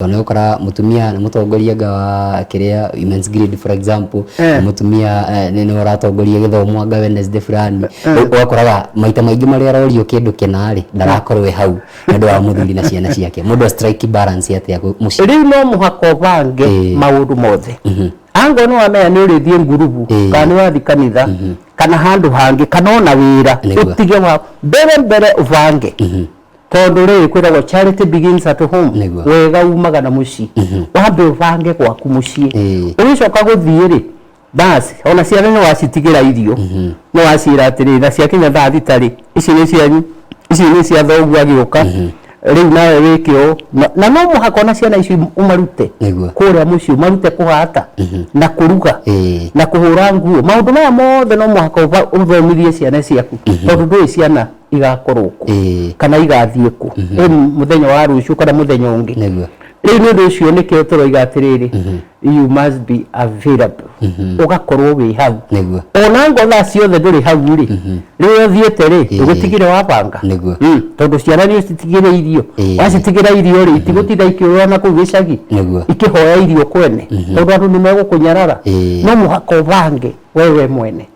Tondũ nĩ ũgũkora mũtumia nĩ mũtongoria anga wa kĩrĩa, women's guild for example, nĩ mũtumia nĩwe ũratongoria gĩthomo anga Wednesday fulani. Rĩu ũgakoraga maita maingĩ marĩa arorio kĩndũ kĩna rĩ, ndarakorwo e hau nĩ ũndũ wa mũthuri na ciana ciake. Mũndũ a strike balance atĩa mũciĩ? Rĩu no mũhaka ũbange maũndũ mothe. Angorwo nĩ wamenya nĩ ũrĩthiĩ ngurubu, kana nĩ wathiĩ kanitha, kana handũ hangĩ, kana ona wĩra, ũtige wa mbere mbere ũbange, tondũ rĩrĩ kwĩragwo, "Charity begins at home." Wega umaga na mũciĩ. Wambe ũbange gwaku mũciĩ, ũgĩcoka gũthiĩ rĩ, basi ona ciana nĩ wacitigĩra irio, nĩ waciĩra atĩrĩrĩ, na ciakinya thaa 6 rĩ, ici nĩ cianyu, ici nĩ cia thoguo agĩũka, rĩu nawe wĩke ũũ. Na no mũhaka ona ciana icio ũmarute kũrĩa mũciĩ, ũmarute kũhata na kũruga na kũhũra nguo. Maũndũ maya mothe no mũhaka ũthomithie ciana ciaku, tondũ ndũĩ ciana igakorwo kũ kana igathiĩ kũ ĩ mũthenya wa rũciũ kana mũthenya ũngĩ. Rĩu nĩ ũndũ ũcio nĩkĩo tũroiga atĩrĩrĩ, you must be available, ũgakorwo wĩ hau. Ona ngo thaa ciothe ndũrĩ hau rĩ, rĩrĩa ũthiĩte rĩ, ndũgũtigire wabanga. Tondũ ciana nĩ ũcitigĩre irio. Wacitigĩra irio rĩ, itigũtinda ikĩũrũra na kũu gĩcagi ikĩhoya irio kwene, tondũ andũ nĩ megũkũnyarara. No mũhaka ũbange wewe mwene.